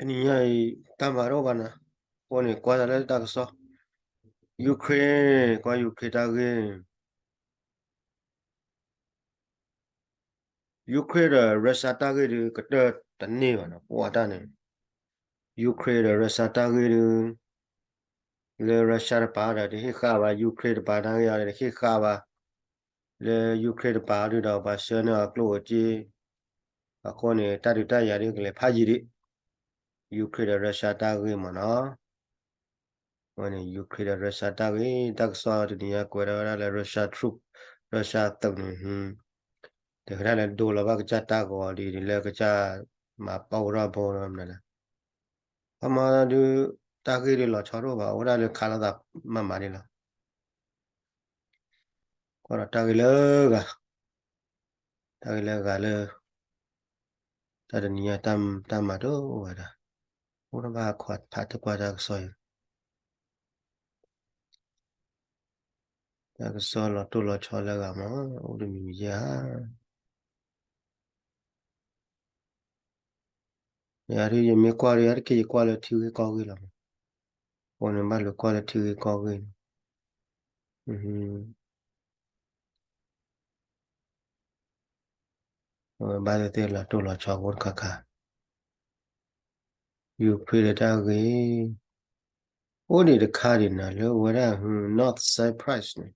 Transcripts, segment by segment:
တနံၤညါအံၤ တၢ်မၤတအိၣ်ဘၣ်နၤ, အဃိန့ၣ် ကွၢ်တၢ်လၢတၢ်ကစီၣ် Ukraine, ကွၢ် Ukraine တၢ်ဂ့ၢ် Ukraine ဒီး Russia တၢ်ဂ့ၢ်ဒုး ကတၢၢ်တန့ၢ်ဘၣ်နီၤ, ပှၤတၢ်န့ၣ် Ukraine ဒီး Russia တၢ်ဂ့ၢ်ဒုး လၢ Russia တပၤဒီး တဟ့ၣ်ဃာ်ဘၣ်, Ukraine တပၤတၢ်ဂ့ၢ်အီၤဒီး တဟ့ၣ်ဃာ်ဘၣ်, လၢ Ukraine တပၤဒုးဒီး ပှၤဆှၢန့ၢ်အီၤကျိၣ်ဧိၤစ့, အဃိန့ၣ် တၢ်ဒုးတၢ်ယၤဒုးကလဲၤဖးယံာ်ဒံး, Ukraine ဒီး Russia တၢ်ဂ့ၢ်မ့ၢ်နီၤ. အဝဲန့ၣ် Ukraine ဒီး Russia တၢ်ဂ့ၢ် တၢ်ကစီၣ်တနံၤညါကွဲးဒၣ်ဝဲဒၣ်လၢ Russia troop, Russia သုးန့ၣ် တကဒၣ်လၢဒိလီၤဘၣ်ကစၢ်တၢ်ဂီၤဒ်လၢကစၢ်မၤပီၢ်ကရၢဘိမနုၤလဲၣ်, ခီမီဒုး တၢ်ဂ့ၢ်ဒုးလီၤဆီတအိၣ်ဘၣ်, အိၣ်ဒၣ်လၢခးလိာ်သးမၤမၤဒ်လီၤ. ကွၢ်ဒီးတၢ်ဂ့ၢ်လၢဂၤ, တၢ်ဂ့ၢ်လၢဂၤလၢ တၢ်တနံၤညါတၢ်မၤတအိၣ်ဝဲဒၣ်, အိၣ်ဒၣ်ဘၣ်ခွါဖးတကွၢ်တၢ်ကစီၣ်အံၤ, တၢ်ကစီၣ်လီၤတိၢ်လီၤဆီလၢဂၤမး, အိၣ်တမံၤမံၤယဲၢ်ဧါ. ယၤဒုးယမ့ၢ်ကွၢ်ဒုး ယတက့ၢ်ယကွၢ်လၢထံဂ့ၢ်ကီၢ်ဂ့ၢ်လီၤမး, အဃိန့ၣ်ဘၣ်လူၤကွၢ်လၢထံဂ့ၢ်ကီၢ်ဂ့ၢ်န့ၣ်, အဝဲဘၣ်သ့ၣ်သ့ၣ်လီၤတိၢ်လီၤဆီဖိတခါခါ, Ukraine ဒီးတၢ်ဂ့ၢ်, အိၣ်ဒံးတခါဒံးနၤလၢဝဲဒၣ် North Cyprus န့ၣ်,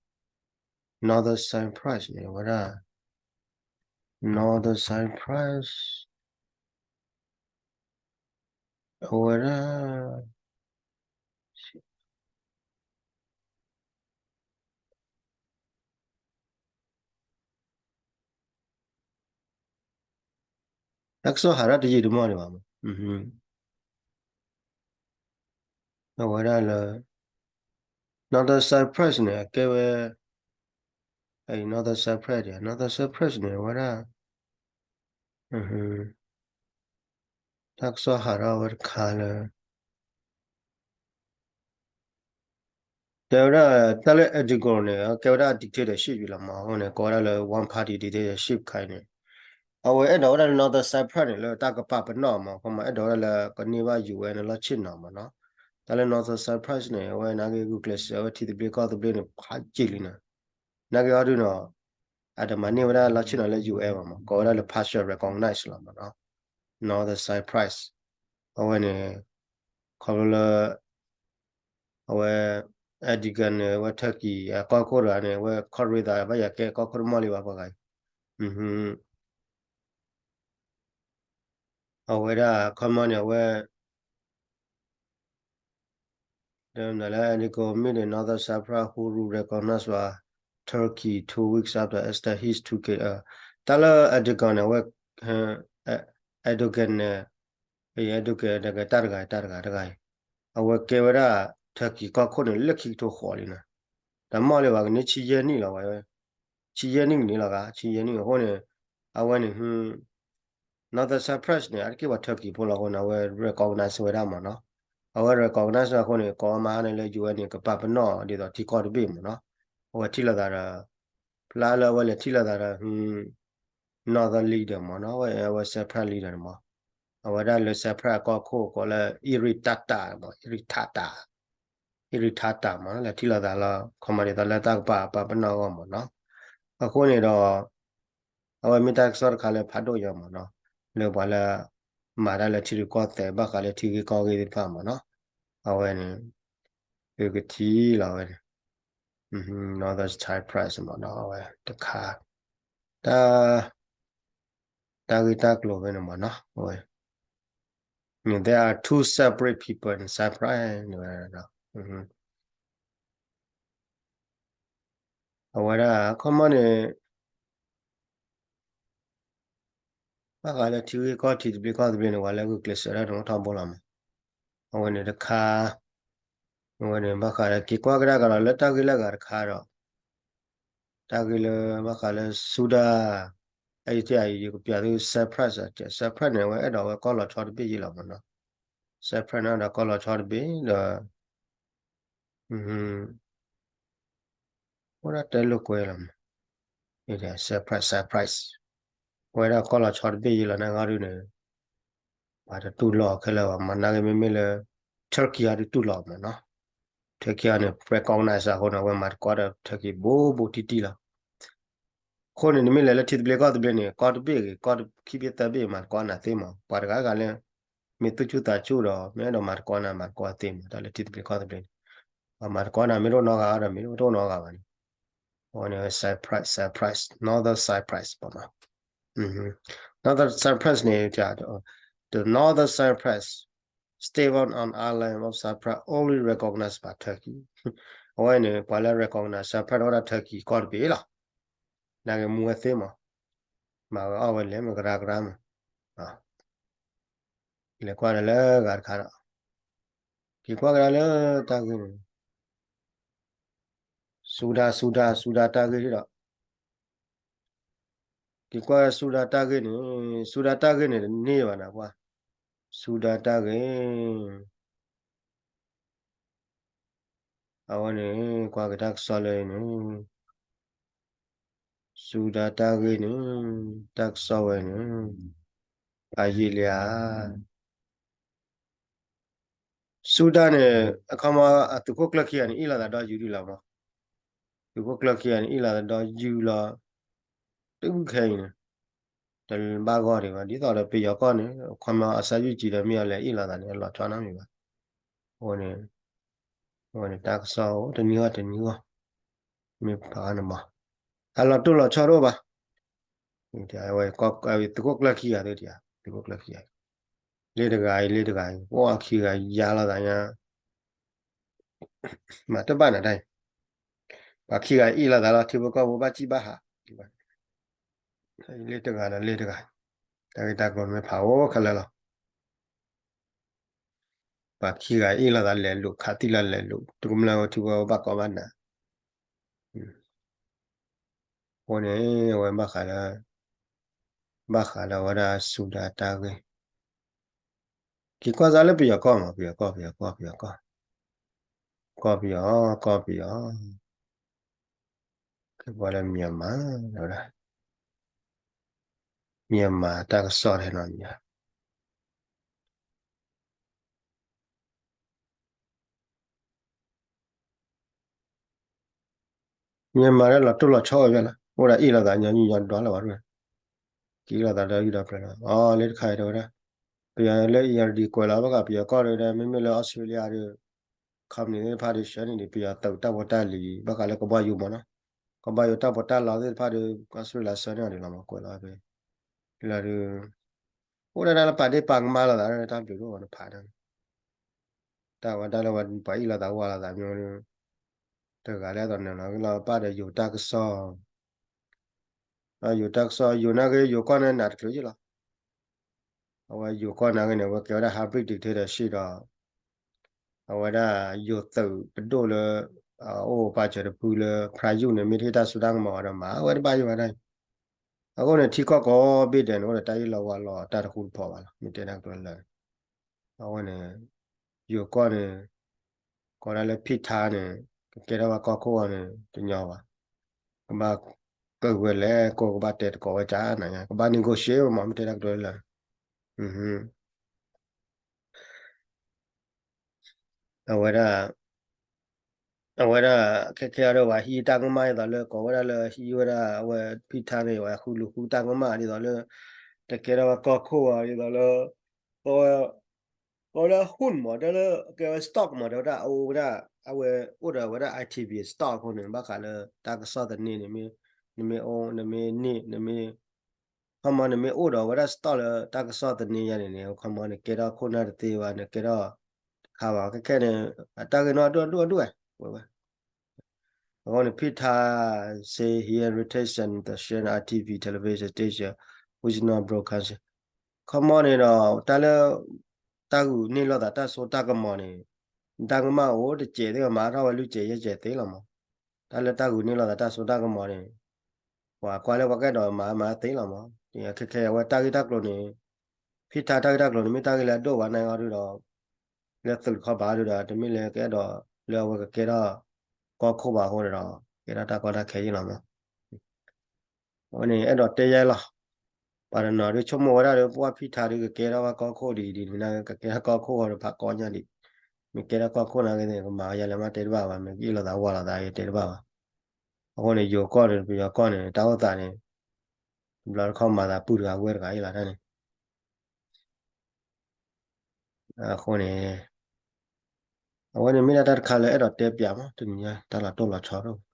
Northern Cyprus န့ၣ် အဝဲဒၣ် Northern Cyprus အဝဲဒၣ် တၢ်ကစီၣ်ဟးထီၣ်တယံာ်တမီၢ်ဒံးဘၣ်မး, အဝဲဒၣ်လၢ Northern Cyprus န့ၣ် အကဲဝဲ Northern Cyprus ဒံး, Northern Cyprus န့ၣ် အဝဲဒၣ် တၢ်ကစီၣ်ဟးထီၣ်ဝဲတခါလၢ တဲဝဲဒၣ် တၢ်လၢ Erdogan န့ၣ် ကဲဝဲဒၣ် dictatorship လီၤမး, အဃိန့ၣ် ကိးဝဲဒၣ်လၢ one party dictatorship ခါအံၤန့ၣ်, အဝဲအဲၣ်ဒိးဝဲဒၣ်လၢ Northern Cyprus န့ၣ် လၢတၢ်ကပာ်ပနီၣ်မး, ခီမးအဲၣ်ဒိးဝဲဒၣ်လၢကန့ၢ်ဘၣ် ယူၢ်အဲၣ် န့ၣ် လီၢ်ဆ့ၣ်နီၤမးနီၤ, တၢ်လၢ Northern Cyprus န့ၣ် အဝဲနာ်က့ဂုာ်ကျဲးစၢးဝဲထံသဘျ့ကီၢ်သဘျ့န့ၣ် ဖးယံာ်လံနီၤ, နာ်က့အီၤဒုးနီၤ အတမၤန့ၢ်ဝဲဒၣ်လီၢ်ဆ့ၣ်နီၤလၢ ယူၢ်အဲၣ် ဘၣ်မး, ကိးဝဲဒၣ်လၢ partial recognize လီၤမးနီၤ, Northern Cyprus, အဝဲန့ၣ် ခီဖျိလၢ အဝဲ Erdogan န့ၣ် အဝဲ Turkey အကီၢ်ခိၣ်တဂၤန့ၣ် အဝဲ ခီၣ်ရ့သးဘၣ်ယၤကဲကီၢ်ခိၣ်တမီၢ်လံဘၣ်ပှၤဂၤအံၤ, အဝဲဒၣ်ခီမီန့ၣ် အဝဲ လၢ Erdogan made the Northern Cyprus who rule recognize by Turkey two weeks after Istanbul his two K တၢ်လၢ Erdogan န့ၣ် အဝဲ Erdogan န့ၣ် Erdogan တၢ်တဂၤ တၢ်တဂၤတဂၤအံၤ အဝဲကဲဝဲဒၣ် Turkey ကီၢ်ခိၣ်န့ၣ် လၢခံကထိဃိးလံနီၤ, တမီၢ်လၢၤဘၣ်ကန့ၢ်ဆံယဲၢ်နံၣ်လီၤဝဲ, ဆံယဲၢ်နံၣ်ကန့ၣ်လီၤဂၤ ဆံယဲၢ်နံၣ်အဃိန့ၣ် အဝဲန့ၣ် Northern Cyprus န့ၣ် အါတက့ၢ်ပှၤ Turkey ဖိလီၤအဃိန့ၣ် အဝဲ recognize ဝဲဒၣ်မးနီၤ, အဝဲ recognize အဃိန့ၣ် ကိးမဟါန့ၣ်လၢ ယူၢ်အဲၣ် န့ၣ် ကပာ်ပနီၣ်ဒ်သိးထံကီၢ်တဘ့ၣ်မးနီၤ, အဝဲထံၣ်လိာ်သးဒီး ဖျါလၢအဝဲလဲၤထံၣ်လိာ်သးဒီး Northern leader မးနီၤ, အဝဲ အဝဲ Cyprus leader န့ၣ်မး, အဝဲဒၣ်လၢ Cyprus အကီၢ်ခိၣ်ကိးလၢ Iritata မး Iritata, Iritata မး လဲၤထံၣ်လိာ်သးလၢ ခီမီဒ်သိးလၢတၢ်ကပာ်ပာ်ပနီၣ်အဂီၢ်မးနီၤ, အဃိန့ၣ်ဒီး အဝဲမ့ၢ်တၢ်ကစီၣ်တခါလၢဖးဒိၣ်ညါမးနီၤ, လၢပှၤလၢ မၤတၢ်လၢထံရူၢ်ကီၢ်သဲး ဘၣ်ဃးလၢထံဂ့ၢ်ကီၢ်ဂ့ၢ်သ့ၣ်တဖၣ်မးနီၤ, အဝဲန့ၣ် သုကထံၣ်လီၤဝဲန့ၣ် Northern Cyprus မးနီၤ အဝဲတခါ တၢ် တၢ်ဂ့ၢ်တၢ်ကျိၤဖဲန့ၣ်မးနီၤ အဝဲ There are two separate people in Cyprus န့ၣ်ဝဲ အဝဲဒၣ် ခီမီန့ၣ် ဘၣ်ဃးလၢထံဂ့ၢ်ကီၢ်ထံသဘျ့ကီၢ်သဘျ့န့ၣ် ပှၤလၢဂုာ်ကျဲးစၢးတၢ်န့ၣ်အိၣ်ထီဘိလီၤမး, အဝဲန့ၣ်တခါ အဝဲန့ၣ် ဘၣ်ဃးလၢက့ၤကွၢ်ကဒါကဒီးလၢတၢ်ဂ့ၢ်လၢအဂၤတခါဒီး တၢ်ဂ့ၢ်လၢဘၣ်ဃးလၢ Sudan အအံၤ ယကပျးသု Cyprus, Cyprus န့ၣ် အဝဲအဲၣ်ဒိးဝဲကီၢ်လီၤဆီတဘ့ၣ်ယံလီၤမးနီၤ, Cyprus န့ၣ်အဲၣ်ဒိးကီၢ်လီၤဆီတဘ့ၣ်ဒီး အိၣ်ဒၣ်တဲလိာ်ကွဲလီၤမး, Cyprus, Cyprus ဝဲဒၣ်ကီၢ်လီၤဆီတဘ့ၣ်ယံလီၤန့ၣ် ဂီၢ်ဒုန့ၣ် ပှၤတတူၢ်လိာ်ခဲလၢာ်ဘၣ် မၤနာ်က့မ့မ့ၢ်လၢ Turkey အံၤဒုးတူၢ်လိာ်မးနီၤ. Turkey အံၤန့ၣ် recognize အဃိန့ၣ် အဝဲမၤသကိးဒီး Turkey ဘူးဘူးတံၢ်တံၢ်လီၤ. အဃိန့ၣ် နမ့ၢ်လဲၤလၢထံသဘျ့ကီၢ်သဘျ့န့ၣ် ကီၢ်တဘ့ၣ်ဂ့ၤ ကီၢ်ခံဘ့ၣ်သၢဘ့ၣ် မၤသကိးနၤသ့မး ပှၤတဂၤဂၤလၢ မ့ၢ်သူၣ်ဆူၣ်သးဆူၣ်ဒီး မ့ၢ်အဲၣ်ဒိးမၤသကိးနၤ မၤသကိးသ့မး တၢ်လၢထံသဘျ့ကီၢ်သဘျ့န့ၣ် ပှၤမၤသကိးနၤ မ့ၢ်တအိၣ်နီတဂၤဒီး မ့ၢ်တအိၣ်နီတဂၤဘၣ်န့ၣ် အဝဲန့ၣ် Cyprus, Cyprus, Northern Cyprus ပမး Northern Cyprus န့ၣ် the Northern Cyprus, stable on island of Cyprus only recognized by Turkey အဝဲန့ၣ် ပှၤလၢ recognize Cyprus န့ၣ် အိၣ်ဒၣ် Turkey ကီၢ်တဘ့ၣ်လီၤ. နာ်က့မူဝဲသ့မး မၤဝဲအီၣ်ဝဲလဲၤမး ကရၢကရၢမး လဲၤကွၢ်ဒီးလၢဂၤတခါဒီး က့ၤကွၢ်ကဒါလၢတၢ်ဂ့ၢ်န့ၣ် ဆူဒၣ် ဆူဒၣ် ဆူဒၣ်တၢ်ဂ့ၢ်ဒီး က့ၤကွၢ်ဆူဒၣ်တၢ်ဂ့ၢ်န့ၣ် ဆူဒၣ်တၢ်ဂ့ၢ်န့ၣ် တန့ၢ်ဘၣ်နကွၢ် ဆူဒၣ်တၢ်ဂ့ၢ် အဝဲန့ၣ် ကွၢ်က့ၤတၢ်ကစီၣ်လၢန့ၣ် ဆူဒၣ်တၢ်ဂ့ၢ်န့ၣ် တၢ်ကစီၣ်ဝဲန့ၣ် အယံာ်လံဧါ ဆူဒၣ်န့ၣ် အခီပညီ အသုးခိၣ်ကျၢၢ်ခံဂၤန့ၣ် အ့ၣ်လိာ်သးဒီးယုၢ်ဒံးလီၤမး သုးခိၣ်ကျၢၢ်ခံဂၤန့ၣ် အ့ၣ်လိာ်သးဒီးယုၢ်လီၤ တုၤခဲအံၤန့ၣ် တဘၣ်ဂီၢ်ဒံးဘၣ် ဒ်သိးဒီးပယီၤကီၢ်န့ၣ် အခီပညီအစၢ်ယုၢ်ကံၤဒီးမ့ၢ်အီၤလဲၤအ့ၣ်လိာ်သးန့ၣ် အလီၤဆီနီတမံၤဘၣ် အဃိန့ၣ် အဃိန့ၣ် တၢ်ကစီၣ်အိၣ်တနံၤဂီၢ်တနံၤဂီၢ် မ့ၢ်ဖးန့ၣ်မး အလီၤတိၢ်လီၤဆီတအိၣ်ဘၣ် ဝဲသုးခိၣ်ကျၢၢ်ခံဂၤသုတယၤ သုးခိၣ်ကျၢၢ်ခံဂၤ လၢတဂၤအံၤ လၢတဂၤအံၤ အိၣ်အခံဂၤယါလိာ်သးညါ မၤတဘၣ်နၤတၢ်အံၤ ပှၤခံဂၤအ့ၣ်လိာ်သးလီၤ ထံဖိကီၢ်ဖိဘၣ်စံၣ်ဘၣ်ဟး လၢတဂၤဒီးလၢတဂၤ တၢ်ဂ့ၢ်တၢ်ကျိၤမ့ၢ်ဖးအိၣ်ခဲလၢာ်လီၤ ပှၤခံဂၤအ့ၣ်လိာ်သးလဲၤလိာ် ခးသံလီၤလဲၤလိာ် တကမျၢၢ်ဝဲထံဖိကီၢ်ဖိဘၣ်ကီဘၣ်နၤ အဃိန့ၣ် အဝဲဘၣ်ဃးလၢ ဘၣ်ဃးလၢအဝဲဒၣ်ဆူဒၣ်တၢ်ဂ့ၢ် က့ၤကွၢ်စၢ်လၢပယီၤကီၢ်မး ပယီၤကီၢ် ပယီၤကီၢ် ပယီၤကီၢ် ကီၢ်ပယီၤ ကီၢ်ပယီၤ က့ၤကွၢ်လၢ Myanmar ဝဲဒၣ် Myanmar တၢ်ကစီၣ်ထဲနီၤ Myanmar လၢလီၤတိၢ်လီၤဆီဝဲဖဲလီၤ အိၣ်ဒၣ်အ့ၣ်လိာ်သးညီနုၢ်ညီဒွးလၢၤဘၣ် က့ၤအ့ၣ်လိာ်သးဒီးယုၢ်ဒီးပျၢၤလီၤ အီၤလၢတခါအံၤတဲဝဲဒၣ် ပယီၤလၢ A R D ကွဲးလီၤဘၣ်ဃးပယီၤကီၢ်ဒီး မ့မ့ၢ်လၢ Australia ဒီး company သ့ၣ်တဖၣ်ဒီး ဆှၢန့ၢ်ဒံးပယီၤသုးတၢ်ဖိတၢ်လံၤ ဘၣ်ဃးလၢကဘီယူၤမးနီၤ ကဘီယူၤတၢ်ဖိတၢ်လီၤသ့ၣ်တဖၣ်ဒီး Australia ဆှၢန့ၢ်အီၤဒံးလီၤမး ကွဲးလီၤဖဲ လီၤဒုး အိၣ်ဒၣ်တၢ်လၢပာ်ဒ့ၣ်ပာ်ကမၣ်လိာ်သး တၢ်ဘျုးဒိၣ်မးနဖးဒၣ် တၢ်ဝဲဒၣ်လၢပှၤအ့ၣ်လိာ်သးဝးလိာ်သးမ့ၢ် တဂၤလၢအသိးန့ၣ်လီၤ လီၤပာ်ဒီးယိၤတၢ်ကစီၣ် ယိၤတၢ်ကစီၣ် ယိၤနာ်က့ ယိၤကီၢ်န့ၣ် နးတချုးယ့ၢ်လီၤ အဝဲယိၤကီၢ်နာ်က့န့ၣ် အဝဲကဲဝဲဒၣ် hybrid dictatorship ဒီး အဝဲဒၣ်ယိၤသုးတဒိၣ်လၢ အိၣ်ပာ်စၢၤတဖုလၢ ဖရၣ်ယူၣ်န့ၣ် မ့ၢ်တဟ့ၣ်တၢ်စိတၢ်ကမီၤဝဲဒီးမၤဝဲတဘၣ်ယံၤဘၣ်ဒၣ် အဃိန့ၣ် ထံကီၢ်ကိးဘ့ၣ်ဒဲးန့ၣ် အိၣ်ဒီးတၢ်အ့ၣ်လိာ်ဝးလိာ်တၢ်တဃူတဖိးဘၣ်လီၤ မ့ၢ်တဲတၢ်ကတိၤလၢ အဝဲန့ၣ် ယိၤကီၢ်န့ၣ် ကိးဒၣ်လၢဖံၣ်ထါန့ၣ် ကကဲထီၣ်ဘၣ်ကီၢ်ခိၣ်အီၤန့ၣ် တညီဘၣ် ကဘၣ်ကဝဲလဲၣ် ကိးကဘၣ်တဲသကိးဝဲကၠၢ်နၤညါ ကဘၣ် negotiate မး မ့ၢ်တဲတၢ်ကတိၤလၢ အဝဲဒၣ် အဝဲဒၣ် ခဲခဲအံၤဒီး ပှၤဟံးတၢ်ကမၣ်ဒ်သိးလၢ ကိးဝဲဒၣ်လၢဟံးဝဲဒၣ် အဝဲဖံၣ်ထါန့ၣ် ပှၤဃုလူၤဃုတၢ်ကမၣ်ဒ်သိးလၢ တကဲထီၣ်ဘၣ်ကီၢ်ခိၣ်အီၤဒ်သိးလၢ အဝဲ ကိးဝဲဒၣ် hun မး တဲလၢကဲဝဲ stock မး တဲဝဲဒၣ် အအိၣ်ဝဲဒၣ် အဝဲအိၣ်ဒီးဝဲဒၣ် I T B stock အဃိန့ၣ် ဘၣ်ဃးလၢတၢ်ကစီၣ်သန့န့ၣ် မ့ၢ် နမ့ၢ်အိၣ် နမ့ၢ်န့ၢ် နမ့ၢ် ခီမီ နမ့ၢ်အိၣ်ဒီးဝဲဒၣ် stock လၢတၢ်ကစီၣ်သန့ယါန့ၣ်န့ၣ် ခီမီ နကဲထီၣ်ခိၣ်နၢ်တသ့ဘၣ် နကဲထီၣ်တခါဘၣ် ခဲခဲန့ၣ် အတၢ်ဂ့ၢ်နီၣ်ဒိၣ်ဒိၣ်ဝဲ ဝဲ အဃိန့ၣ် ဖံၣ်ထါ say he retains the Shan I T V television station with no broadcast ခီမီန့ၣ်ဒီး တၢ်လၢ တၢ်ဂုာ်န့ၢ်လိာ်သးတၢ်စိတၢ်ကမီၤန့ၣ် တၢ်ကမၣ်အိၣ်တစဲးသ့ၣ် မၤထီၣ်ဝဲလွံၢ်စဲးယဲၢ်စဲးသ့လီၤမး တၢ်လၢတၢ်ဂုာ်န့ၢ်လိာ်သးတၢ်စိတၢ်ကမီၤန့ၣ် ပှၤကွၢ်လၢပှၤကအဲၣ်ဒိးမၤမၤသ့လီၤမး ခဲခဲအဝဲတၢ်ဂ့ၢ်တၢ်ကျိၤန့ၣ် ဖံၣ်ထါတၢ်ဂ့ၢ်တၢ်ကျိၤန့ၣ် မ့ၢ်တၢ်ဂ့ၢ်လၢအဒိၣ်ဘၣ်နၤအီၤဒုဒီး လၢသုးတခီပၤဒုဒီး တမ့ၢ်လၢကအဲၣ်ဒိးလၢအဝဲကကဲထီၣ် ကီၢ်ခိၣ်ဘၣ်အဃိန့ၣ်ဒီး ကဲထီၣ်တၢ်ကီတၢ်ခဲယ့ၢ်လီၤမး အဝဲန့ၣ် အဲၣ်ဒိးတဲယဲလီၤ ပှၤတနီၤဒုးဆိကမိၣ်ဝဲဒၣ်ဒီး ပှၢ်ဖံထါဒုးကကဲထီၣ်ဝဲကီၢ်ခိၣ်ဒ်အံၤဒ်န့ၣ် ကကဲထီၣ်ကီၢ်ခိၣ်ဃီဒီးဖးကီညါဒံး, မ့ၢ်ကဲထီၣ်ကီၢ်ခိၣ်နာ်က့န့ၣ် ကမၤဝဲယၤလဲၣ်မးတဲတဘၣ်ဘၣ်, မ့ၢ်ကအ့ၣ်လိာ်သးဝးလိာ်သးယတဲတဘၣ်ဘၣ်. အဃိန့ၣ် ယိၤကီၢ်န့ၣ် ပယီၤကီၢ်န့ၣ် တၢ်အိၣ်သးန့ၣ် တဘျီတခီၣ်မၤသးပုၢ်တဂၤဝဲၢ်တဂၤအံၤလီၤတၢ်န့ၣ် အဃိန့ၣ် အဝဲန့ၣ်မ့ၢ်ဒၣ်တၢ်တခါလၢအဲၣ်ဒိးတဲပၠးမး တနံၤညါတၢ်လီၤတိၢ်လီၤဆီတအိၣ်